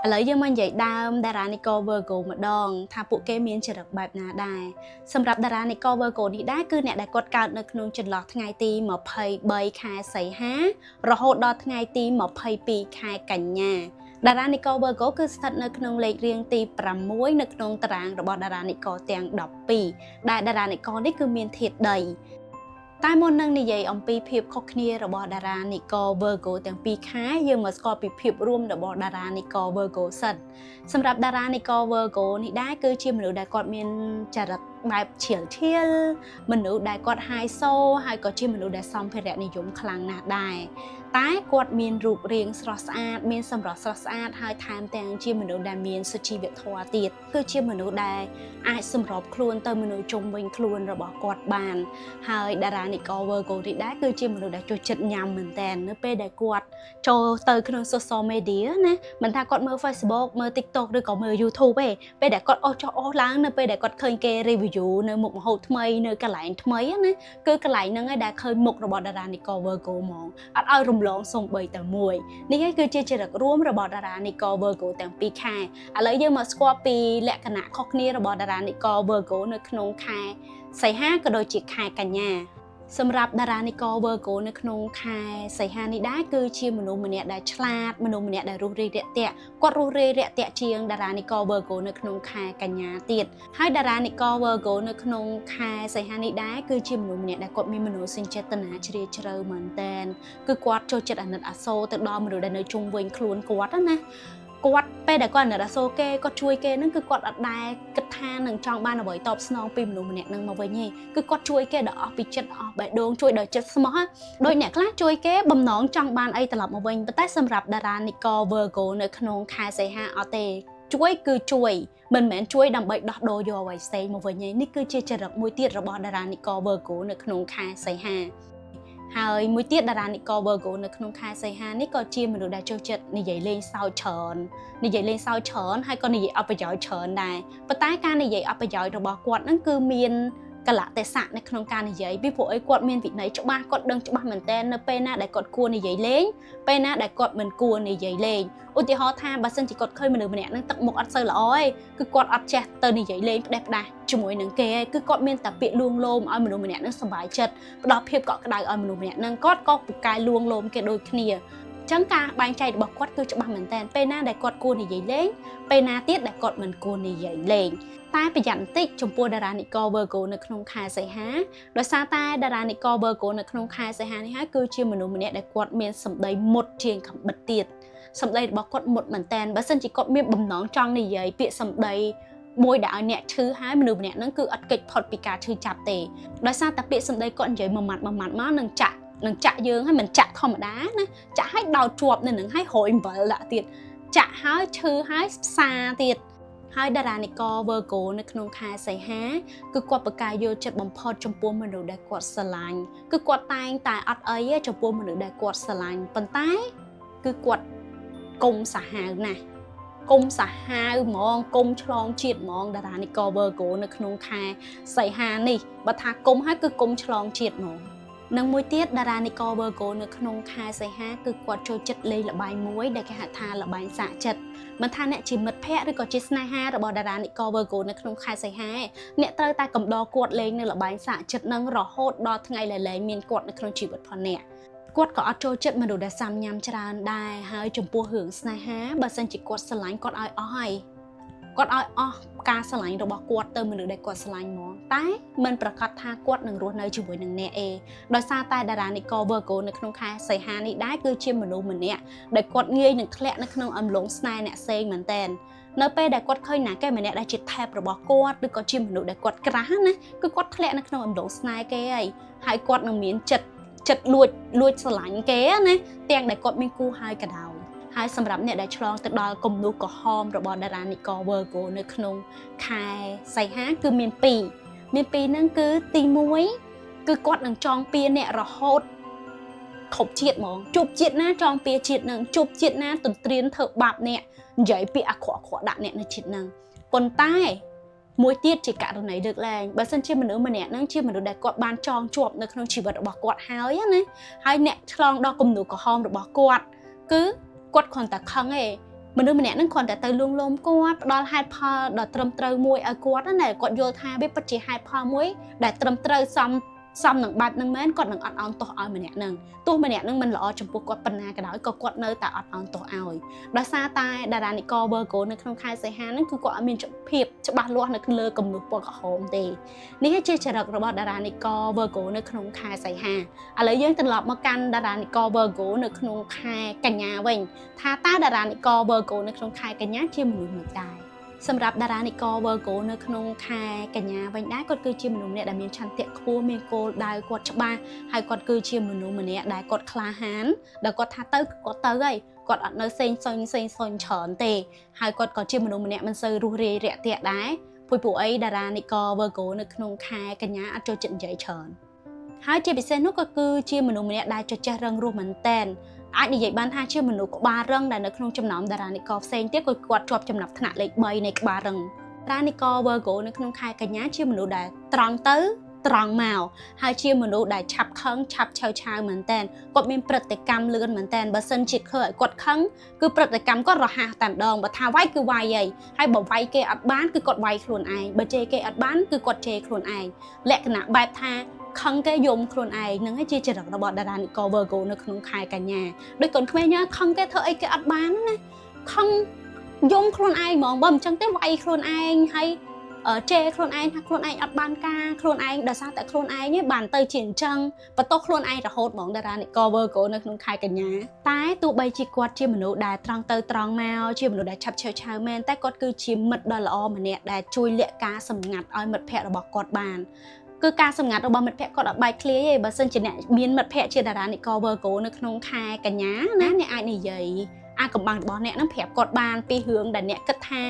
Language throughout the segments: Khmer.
ឥឡូវយើងមកនិយាយដើមតារានិករ Virgo ម្ដងថាពួកគេមានចរិតបែបណាដែរសម្រាប់តារានិករ Virgo នេះដែរគឺអ្នកដែលគាត់កើតនៅក្នុងចន្លោះថ្ងៃទី23ខែសីហារហូតដល់ថ្ងៃទី22ខែកញ្ញាតារានិករ Virgo គឺស្ថិតនៅក្នុងលេខរៀងទី6នៅក្នុងតារាងរបស់តារានិករទាំង12ដែលតារានិករនេះគឺមានធាតុដីតែមុននឹងនិយាយអំពីភាពខុសគ្នារបស់តារានិករ Virgo ទាំងពីរខែយើងមកស្គាល់ពីភាពរួមរបស់តារានិករ Virgo សិនសម្រាប់តារានិករ Virgo នេះដែរគឺជាមនុស្សដែលគាត់មានចរិតបែបឈៀលឈៀលមនុស្សដែលគាត់ហាយសូហើយក៏ជាមនុស្សដែលសម្ភារៈនិយមខ្លាំងណាស់ដែរតែគាត់មានរូបរាងស្រស់ស្អាតមានសម្រស់ស្រស់ស្អាតហើយថែមទាំងជាមនុស្សដែលមានសុជីវធម៌ទៀតគឺជាមនុស្សដែលអាចសម្របខ្លួនទៅមនុស្សជុំវិញខ្លួនរបស់គាត់បាន ហើយតារានិករ Virgo នេះដែរគឺជាមនុស្សដែលចូលចិត្តញ៉ាំមែនតើនៅពេលដែលគាត់ចូលទៅក្នុង social media ណាមិនថាគាត់មើល Facebook មើល TikTok ឬក៏មើល YouTube ទេពេលដែលគាត់អូសចុះអូសឡើងនៅពេលដែលគាត់ឃើញគេ review នៅមុខម្ហូបថ្មីនៅកន្លែងថ្មីណាគឺកន្លែងហ្នឹងឯងដែលឃើញមុខរបស់តារានិករ Virgo ហ្មងអត់ឲ្យរំលងសូម្បីតែមួយនេះឯងគឺជាចរិតរួមរបស់តារានិករ Virgo ទាំងពីរខែឥឡូវយើងមកស្គាល់ពីលក្ខណៈខុសគ្នារបស់តារានិករ Virgo នៅក្នុងខែសីហាក៏ដូចជាខែកញ្ញាសម្រាប់តារានិករ Virgo នៅក្នុងខែសីហានេះដែរគឺជាមនុស្សម្នាក់ដែលឆ្លាតមនុស្សម្នាក់ដែលរួសរាយរាក់ទាក់គាត់រួសរាយរាក់ទាក់ជាងតារានិករ Virgo នៅក្នុងខែកញ្ញាទៀតហើយតារានិករ Virgo នៅក្នុងខែសីហានេះដែរគឺជាមនុស្សម្នាក់ដែលគាត់មានមនោសញ្ចេតនាជ្រាលជ្រៅមែនតែនគឺគាត់ចូលចិត្តអាណិតអាសូរទៅដល់មនុស្សដែលនៅជុំវិញខ្លួនគាត់ណាគាត់ពេលដែលគាត់អាណិតអាសូរគេគាត់ជួយគេហ្នឹងគឺគាត់អត់ដែលគិតថានឹងចង់បានអ្វីតបស្នងពីមនុស្សម្នាក់ហ្នឹងមកវិញទេគឺគាត់ជួយគេដោយអស់ពីចិត្តអស់បេះដូងជួយដោយចិត្តស្មោះដោយអ្នកខ្លះជួយគេបំណងចង់បានអីត្រឡប់មកវិញប៉ុន្តែសម្រាប់តារានិករ Virgo នៅក្នុងខែសីហាអត់ទេជួយគឺជួយមិនមែនជួយដើម្បីដោះដូរយកអ្វីផ្សេងមកវិញទេនេះគឺជាចរិតមួយទៀតរបស់តារានិករ Virgo នៅក្នុងខែសីហាហើយមួយទៀតតារានិករ Virgo នៅក្នុងខែសីហានេះក៏ជាមនុស្សដែលចូលចិត្តនិយាយលេងសើចច្រើននិយាយលេងសើចច្រើនហើយក៏និយាយអត់ប្រយោជន៍ច្រើនដែរប៉ុន្តែការនិយាយអត់ប្រយោជន៍របស់គាត់ហ្នឹងគឺមានកលៈទេសៈនៅក្នុងការនិយាយពីព្រោះអីគាត់មានវិន័យច្បាស់គាត់ដឹងច្បាស់មែនតើនៅពេលណាដែលគាត់គួរនិយាយលេងពេលណាដែលគាត់មិនគួរនិយាយលេងឧទាហរណ៍ថាបើសិនជាគាត់ឃើញមនុស្សម្នាក់ហ្នឹងទឹកមុខអត់សូវល្អឯងគឺគាត់អត់ចេះទៅនិយាយលេងផ្ដេសផ្ដាស់ជាមួយនឹងគេឯងគឺគាត់មានតែពាក្យលួងលោមឲ្យមនុស្សម្នាក់ហ្នឹងសប្បាយចិត្តផ្ដល់ភាពកក់ក្ដៅឲ្យមនុស្សម្នាក់ហ្នឹងគាត់ក៏ពូកែលួងលោមគេដូចគ្នាចឹងការបែងចែករបស់គាត់គឺច្បាស់មែនតើពេលណាដែលគាត់គួរនិយាយលេងពេលណាទៀតដែលគាត់មិនគួរនិយាយលេងតែប្រយ័ត្នបន្តិចចំពោះតារានិករ Virgo នៅក្នុងខែសីហាដោយសារតែតារានិករ Virgo នៅក្នុងខែសីហានេះហើយគឺជាមនុស្សម្នាក់ដែលគាត់មានសម្ដីមុតជាងកំបិតទៀតសម្ដីរបស់គាត់មុតមែនតើបើសិនជាគាត់មានបំណងចង់និយាយពាក្យសម្ដីមួយដែលឲ្យអ្នកឈឺហើយមនុស្សម្នាក់ហ្នឹងគឺអត់គេចផុតពីការឈឺចាប់ទេដោយសារតែពាក្យសម្ដីគាត់និយាយមួយម៉ាត់មួយម៉ាត់មកនឹងចាក់យើងហើយមិនចាក់ធម្មតាណាចាក់ឲ្យដោតជាប់នៅនឹងហើយរយអំបិលដាក់ទៀតចាក់ហើយឈឺហើយផ្សារទៀតហើយតារានិករ Virgo នៅក្នុងខែសីហាគឺគាត់ប្រកាយយល់ចិត្តបំផុតចំពោះមនុស្សដែលគាត់ស្រឡាញ់គឺគាត់តែងតែអត់អីទេចំពោះមនុស្សដែលគាត់ស្រឡាញ់ប៉ុន្តែគឺគាត់គុំសាហាវណាស់គុំសាហាវហ្មងគុំឆ្លងជាតិហ្មងតារានិករ Virgo នៅក្នុងខែសីហានេះបើថាគុំហើយគឺគុំឆ្លងជាតិហ្មងនិងមួយទៀតតារានិករ Virgo នៅក្នុងខែសីហាគឺគាត់ចូលចិត្តលេងល្បែងមួយដែលគេហៅថាល្បែងសាកចិត្តមិនថាអ្នកជាមិត្តភ័ក្តិឬក៏ជាស្នេហារបស់តារានិករ Virgo នៅក្នុងខែសីហាអ្នកត្រូវតែកំដរគាត់លេងនៅល្បែងសាកចិត្តនឹងរហូតដល់ថ្ងៃលែងមានគាត់នៅក្នុងជីវិតផងអ្នកគាត់ក៏អត់ចូលចិត្តមនុស្សដែលសាំញ៉ាំច្រើនដែរហើយចំពោះរឿងស្នេហាបើសិនជាគាត់ស្រឡាញ់គាត់ឲ្យអស់ហើយគាត់ឲ្យអស់ការស្រឡាញ់របស់គាត់ទៅមនុស្សដែលគាត់ស្រឡាញ់ហ្មងតែមិនប្រកាសថាគាត់នឹងរស់នៅជាមួយនឹងអ្នកឯងដោយសារតែតារានិករ Virgo នៅក្នុងខែសីហានេះដែរគឺជាមនុស្សម្នាក់ដែលគាត់ងាយនឹងធ្លាក់នៅក្នុងអំឡុងស្នេហ៍អ្នកផ្សេងមែនតែននៅពេលដែលគាត់ឃើញណាគេម្នាក់ដែលជា type របស់គាត់ឬក៏ជាមនុស្សដែលគាត់ crush ណាគឺគាត់ធ្លាក់នៅក្នុងអំឡុងស្នេហ៍គេហើយហើយគាត់នឹងមានចិត្តចិត្តលួចលួចស្រឡាញ់គេណាទាំងដែលគាត់មានគូហើយក៏ដោយហើយសម្រាប់អ្នកដែលឆ្លងទៅដល់គំនូសក្រហមរបស់តារានិករ Virgo នៅក្នុងខែសីហាគឺមាន2មាន2ហ្នឹងគឺទី1គឺគាត់នឹងចងពៀអ្នករហូតគ្រប់ជាតិហ្មងជួបជាតិណាចងពៀជាតិនឹងជួបជាតិណាទន្ទ្រានធ្វើបាបអ្នកនិយាយពាក្យអាក្រក់អាក្រក់ដាក់អ្នកនៅជាតិហ្នឹងប៉ុន្តែមួយទៀតជាករណីលើកលែងបើសិនជាមនុស្សម្នាក់ហ្នឹងជាមនុស្សដែលគាត់បានចងជាប់នៅក្នុងជីវិតរបស់គាត់ហើយណាហើយអ្នកឆ្លងដល់គំនូក្រហមរបស់គាត់គឺគាត់គ្រាន់តែខឹងឯង មនុស្សម្នាក់ហ្នឹងគ្រាន់តែទៅលួងលោមគាត់ផ្ដល់ហេតុផលដ៏ត្រឹមត្រូវមួយឲ្យគាត់ណាគាត់យល់ថាវាពិតជាហេតុផលមួយដែលត្រឹមត្រូវសមសមនឹងបែបហ្នឹងមែនគាត់នឹងអត់ឱនទោសឲ្យម្នាក់ហ្នឹងទោះម្នាក់ហ្នឹងមិនល្អចំពោះគាត់ប៉ុណ្ណាក៏ដោយក៏គាត់នៅតែអត់ឱនទោសឲ្យដោយសារតែតារានិករ Virgo នៅក្នុងខែសីហាហ្នឹងគឺគាត់អត់មានភាពច្បាស់លាស់នៅលើគំនូសពណ៌ក្រហមទេនេះជាចរិតរបស់តារានិករ Virgo នៅក្នុងខែសីហាឥឡូវយើងត្រឡប់មកកាន់តារានិករ Virgo នៅក្នុងខែកញ្ញាវិញថាតើតារានិករ Virgo នៅក្នុងខែកញ្ញាជាមនុស្សម៉េចដែរសម្រាប់តារានិករ Virgo នៅក្នុងខែកញ្ញាវិញដែរគាត់គឺជាមនុស្សម្នាក់ដែលមានឆន្ទៈខ្ពស់មានគោលដៅគាត់ច្បាស់ហើយគាត់គឺជាមនុស្សម្នាក់ដែលគាត់ក្លាហានដែលគាត់ថាទៅគាត់ទៅហើយគាត់អត់នៅសេងសុញសេងសុញច្រើនទេហើយគាត់ក៏ជាមនុស្សម្នាក់មិនសូវរួសរាយរាក់ទាក់ដែរព្រោះពួកអីតារានិករ Virgo នៅក្នុងខែកញ្ញាអត់ចូលចិត្តនិយាយច្រើនហើយជាពិសេសនោះក៏គឺជាមនុស្សម្នាក់ដែលចេះរឹងរូសមែនតែនអាចនិយាយបានថាជាមនុស្សក្បាលរឹងដែលនៅក្នុងចំណោមតារានិករផ្សេងទៀតក៏គាត់ជាប់ចំណាប់ថ្នាក់លេខ3នៃក្បាលរឹងតារានិករ Virgo នៅក្នុងខែកញ្ញាជាមនុស្សដែលត្រង់ទៅត្រង់មកហើយជាមនុស្សដែលឆាប់ខឹងឆាប់ឆៅឆាវមែនតែនគាត់មានព្រឹត្តិកម្មលឿនមែនតែនបើសិនជាធ្វើឲ្យគាត់ខឹងគឺព្រឹត្តិកម្មគាត់រហ័សតែម្ដងបើថាវាយគឺវាយហីហើយបើវាយគេអត់បានគឺគាត់វាយខ្លួនឯងបើជេរគេអត់បានគឺគាត់ជេរខ្លួនឯងលក្ខណៈបែបថាខឹងគេយំខ្លួនឯងហ្នឹងឯងជាចរិតរបស់តារានិករ Virgo នៅក្នុងខែកញ្ញាដូចកូនក្មេងខឹងគេធ្វើអីគេអត់បានណាខឹងយំខ្លួនឯងហ្មងបើមិនចឹងទេវាយខ្លួនឯងហើយជេរខ្លួនឯងថាខ្លួនឯងអត់បានការខ្លួនឯងដោយសារតែខ្លួនឯងបានទៅជាអញ្ចឹងបន្ទោសខ្លួនឯងរហូតហ្មងតារានិករ Virgo នៅក្នុងខែកញ្ញាតែទោះបីជាគាត់ជាមនុស្សដែលត្រង់ទៅត្រង់មកជាមនុស្សដែលឆាប់ឆេវឆាវមែនតែគាត់គឺជាមិត្តដ៏ល្អម្នាក់ដែលជួយលាក់ការសម្ងាត់ឲ្យមិត្តភ័ក្តិរបស់គាត់បានគឺការសម្ងាត់របស់មិត្តភ័ក្តិគាត់អត់បែកធ្លាយទេបើសិនជាអ្នកមានមិត្តភ័ក្តិជាតារានិករ Virgo នៅក្នុងខែកញ្ញាណាអ្នកអាចនិយាយអាកំបាំងរបស់អ្នកនឹងប្រាប់គាត់បានពីរឿងដែលអ្នកគិតថា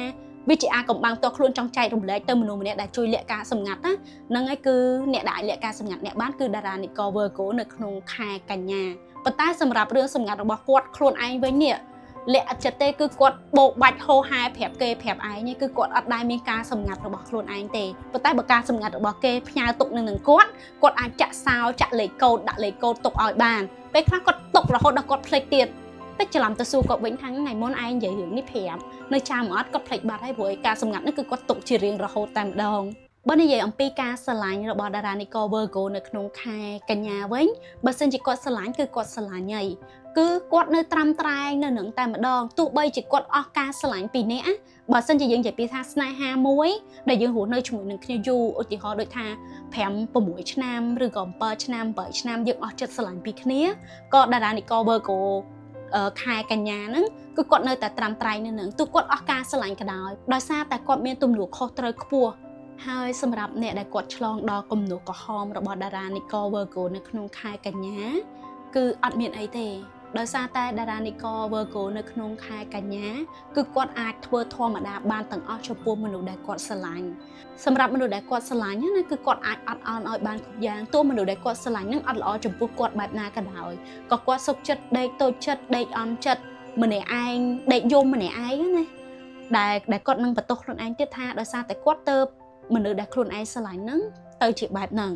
វាជាអាកំបាំងផ្ទាល់ខ្លួនចង់ចែករំលែកទៅមនុស្សម្នាក់ដែលជួយលាក់ការសម្ងាត់ណាហ្នឹងហើយគឺអ្នកដែលអាចលាក់ការសម្ងាត់អ្នកបានគឺតារានិករ Virgo នៅក្នុងខែកញ្ញាប៉ុន្តែសម្រាប់រឿងសម្ងាត់របស់គាត់ខ្លួនឯងវិញនេះលាក់អត់ចិត្តទេគឺគាត់បោកបាច់ហោហែប្រាប់គេប្រាប់ឯងគឺគាត់អត់ដែលមានការសម្ងាត់របស់ខ្លួនឯងទេប៉ុន្តែបើការសម្ងាត់របស់គេផ្ញើទុកនឹងនឹងគាត់គាត់អាចចាក់សោចាក់លេខកូដដាក់លេខកូដទុកឲ្យបានពេលខ្លះគាត់ទុករហូតដល់គាត់ភ្លេចទៀតពេចច្រឡំទៅសួរគាត់វិញថាថ្ងៃមុនឯងនិយាយរឿងនេះប្រាប់នៅចាំអត់គាត់ភ្លេចបាត់ហើយព្រោះឯការសម្ងាត់នេះគឺគាត់ទុកជារៀងរហូតតែម្ដងបើនិយាយអំពីការស្រឡាញ់របស់តារានិករ Virgo នៅក្នុងខែកញ្ញាវិញបើសិនជាគាត់ស្រឡាញ់គឺគាត់ស្រឡាញ់ហើយគឺគាត់នៅត្រាំត្រែងនៅនឹងតែម្ដងទោះបីជាគាត់អស់ការស្រឡាញ់ពីអ្នកបើសិនជាយើងនិយាយពីថាស្នេហាមួយដែលយើងរស់នៅជាមួយនឹងគ្នាយូរឧទាហរណ៍ដូចថា5 6ឆ្នាំឬក៏7ឆ្នាំ8ឆ្នាំយើងអស់ចិត្តស្រឡាញ់ពីគ្នាក៏តារានិករ Virgo ខែកញ្ញាហ្នឹងគឺគាត់នៅតែត្រាំត្រែងនៅនឹងទោះគាត់អស់ការស្រឡាញ់ក៏ដោយដោយសារតែគាត់មានទំនួលខុសត្រូវខ្ពស់ហើយសម្រាប់អ្នកដែលគាត់ឆ្លងដល់គំនូសក្រហមរបស់តារានិករ Virgo នៅក្នុងខែកញ្ញាគឺអត់មានអីទេដោយសារតែតារានិករ Virgo នៅក្នុងខែកញ្ញាគឺគាត់អាចធ្វើធម្មតាបានទាំងអស់ចំពោះមនុស្សដែលគាត់ស្រឡាញ់សម្រាប់មនុស្សដែលគាត់ស្រឡាញ់ណាគឺគាត់អាចអត់ឱនឲ្យបានគ្រប់យ៉ាងទោះមនុស្សដែលគាត់ស្រឡាញ់នឹងអត់ល្អចំពោះគាត់បែបណាក៏ដោយក៏គាត់សុខចិត្តដេកតូចចិត្តដេកអន់ចិត្តម្នាក់ឯងដេកយំម្នាក់ឯងណាដែលដែលគាត់នឹងបន្ទោសខ្លួនឯងទៀតថាដោយសារតែគាត់ទៅមនុស្សដែលខ្លួនឯងស្រឡាញ់ហ្នឹងទៅជាបែបហ្នឹង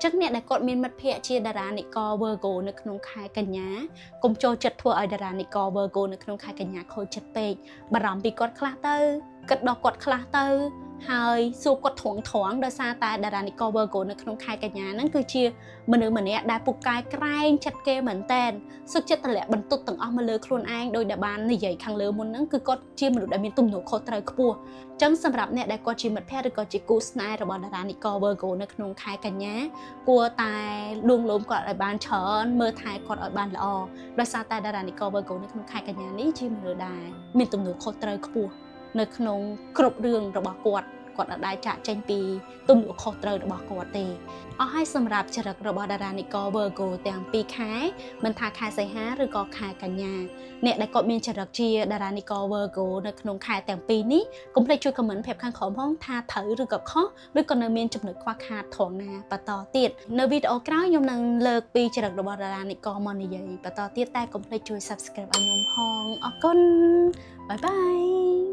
ចឹងអ្នកដែលគាត់មានមិត្តភ័ក្តិជាតារានិករ Virgo នៅក្នុងខែកញ្ញាកុំចូលចិត្តធ្វើឲ្យតារានិករ Virgo នៅក្នុងខែកញ្ញាខូចចិត្តពេកបារម្ភពីគាត់ខ្លះទៅគិតដល់គាត់ខ្លះទៅហើយសួរគាត់ត្រង់ត្រង់ដោយសារតែតារានិករ Virgo នៅក្នុងខែកញ្ញាហ្នឹងគឺជាមនុស្សម្នាក់ដែលពូកែក្រែងចិត្តគេមែនតែនសុខចិត្តតម្លាក់បន្ទុកទាំងអស់មកលើខ្លួនឯងដោយដែលបាននិយាយខាងលើមុនហ្នឹងគឺគាត់ជាមនុស្សដែលមានទំនួលខុសត្រូវខ្ពស់ចឹងសម្រាប់អ្នកដែលគាត់ជាមិត្តភ័ក្តិឬក៏ជាគូស្នេហ៍របស់តារានិករ Virgo នៅក្នុងខែកញ្ញាគួរតែលួងលោមគាត់ឲ្យបានច្រើនមើលថែគាត់ឲ្យបានល្អដោយសារតែតារានិករ Virgo នៅក្នុងខែកញ្ញានេះជាមនុស្សដែលមានទំនួលខុសត្រូវខ្ពស់នៅក្នុងគ្រប់រឿងរបស់គាត់គាត់អត់ដែលចាក់ចេញពីទំនួលខុសត្រូវរបស់គាត់ទេអស់ហើយសម្រាប់ចរិតរបស់តារានិករ Virgo ទាំងពីរខែមិនថាខែសីហាឬក៏ខែកញ្ញាអ្នកដែលគាត់មានចរិតជាតារានិករ Virgo នៅក្នុងខែទាំងពីរនេះកុំភ្លេចជួយ comment ប្រាប់ខាងក្រោមផងថាត្រូវឬក៏ខុសឬក៏នៅមានចំណុចខ្វះខាតត្រង់ណាបន្តទៀតនៅវីដេអូក្រោយខ្ញុំនឹងលើកពីចរិតរបស់តារានិករមកនិយាយបន្តទៀតតែកុំភ្លេចជួយ Subscribe ឲ្យខ្ញុំផងអរគុណ bye bye.